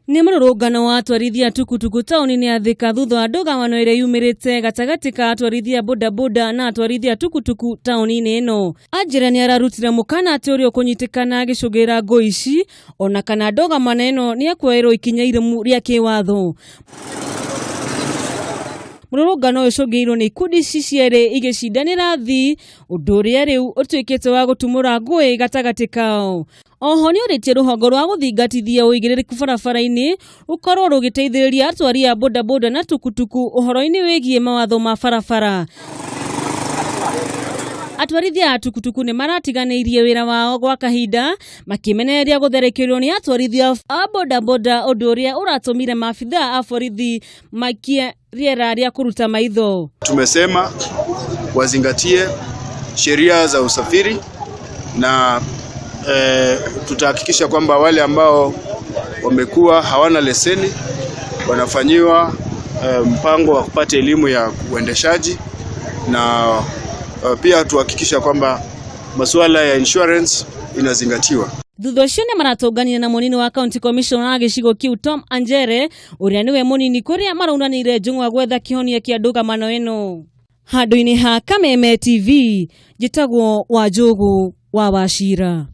Nĩ mũrũrũngano wa atwarithia tukutuku taũni-inĩ ya Thika thutha wa ndũgamano ĩrĩa yumĩrĩte gatagatĩ ka atwarithia bodaboda na atwarithia tukutuku taũni-inĩ ĩno. Anjĩra nĩ ararutire mũkana atĩ ũrĩa ũkũnyitĩkana agĩcũgĩra ngũĩ ici ona kana ndũgamano ĩno nĩ ekuoerwo ikinya irũmu rĩa kĩwatho. Mũrũrũngano ũyũ ũcũngĩrĩirio nĩ ikundi ici cierĩ igĩcindanĩra thii, ũndũ ũrĩa rĩu ũtuĩkĩte wa gũtumũra ngũĩ gatagatĩ kao. Oho nĩ ũrĩtie rũhongo rwa gũthingatithia ũigĩrĩrĩku barabara-inĩ rũkorwo rũgĩteithĩrĩria atwari a bodaboda na tukutuku ũhoro-inĩ wĩgiĩ mawatho ma barabara. Atwarithia a tukutuku nĩ maratiganĩirie wĩra wao gwa kahinda makĩmenereria gũtharĩkĩrwo nĩ atwarithia a bodaboda ũndũ ũrĩa ũratũmire maabithaa a borithi maikie rĩera rĩa kũruta maitho. Tumesema wazingatie sheria za usafiri na tutahakikisha kwamba wale ambao wamekuwa hawana leseni wanafanyiwa mpango wa kupata elimu ya uendeshaji na pia tuhakikisha kwamba masuala ya insurance inazingatiwa. Thutha ũcio nĩ maratũnganire na mũnini wa county commissioner wa gĩcigo kĩu Tom Anjere ũrĩa nĩwe mũnini kũrĩa maraunanĩire njũng'wa gwetha kĩhonia kĩa ndũgamano ĩno. Handũ-inĩ ha Kameme TV, njĩtagwo Wanjũgũ wa Wachira.